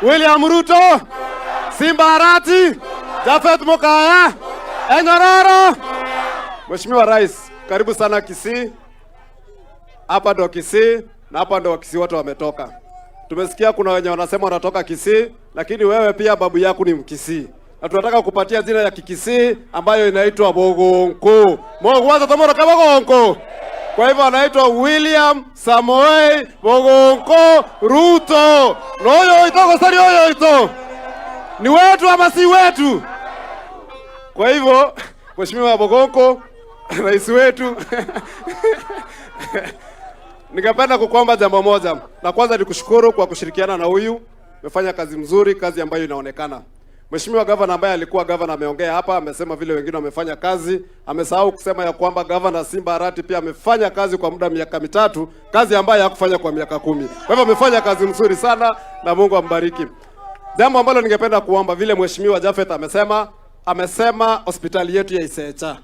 William Ruto, Simba Arati, Japheth Mokaya, Enyororo. Mheshimiwa Rais, karibu sana Kisii. Hapa ndo Kisii na hapa ndo Kisii wote wametoka. Tumesikia kuna wenye wanasema wanatoka Kisii, lakini wewe pia babu yako ni Mkisii. Na tunataka kupatia jina ya Kikisii ambayo inaitwa Bogonko. Mogwaza tomoro kama Bogonko. Kwa hivyo anaitwa William Samoei Bogonko Ruto. Noyo ito gosari oyo ito. Ni wetu ama si wetu? Kwa hivyo Mheshimiwa Bogonko, rais wetu ningependa kukuomba jambo moja. La kwanza ni kushukuru kwa kushirikiana na huyu, umefanya kazi mzuri, kazi ambayo inaonekana. Mheshimiwa gavana ambaye alikuwa gavana ameongea hapa, amesema vile wengine wamefanya kazi. Amesahau kusema ya kwamba gavana Simba Arati pia amefanya kazi kwa muda miaka 3, kazi ambayo hakufanya kwa miaka 10. Kwa hivyo amefanya kazi mzuri sana na Mungu ambariki. Jambo ambalo ningependa kuomba vile Mheshimiwa Japheth amesema, amesema hospitali yetu ya Isecha.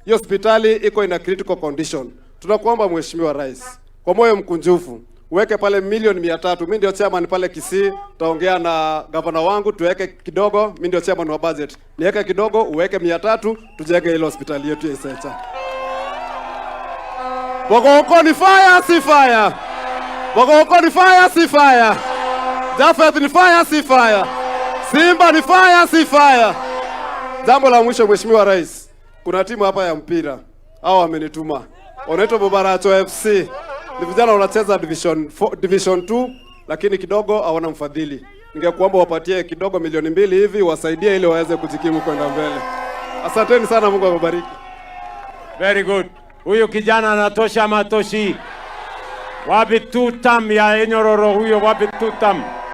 Hiyo hospitali iko in a critical condition. Tunakuomba Mheshimiwa Rais, kwa moyo mkunjufu uweke pale milioni 300. Mimi ndio chairman pale Kisii, tutaongea na gavana wangu tuweke kidogo. Mimi ndio chairman wa budget, niweke kidogo, uweke 300, tujenge ile hospitali yetu ya Isecha. Bogonko ni fire, si fire? Bogonko ni fire, si fire? Japheth ni fire, si fire? Simba ni fire, si fire? Jambo la mwisho, Mheshimiwa Rais, kuna timu hapa ya mpira hao wamenituma, wanaitwa Bobaracho FC. Ni vijana wanacheza division 4, division 2 lakini kidogo hawana mfadhili. Ningekuomba wapatie kidogo milioni 2 hivi wasaidie ili waweze kujikimu kwenda mbele. Asanteni sana, Mungu awabariki. Very good. Huyu kijana anatosha ama hatoshi? Wapi tutam ya Enyororo huyo? Wapi tutam?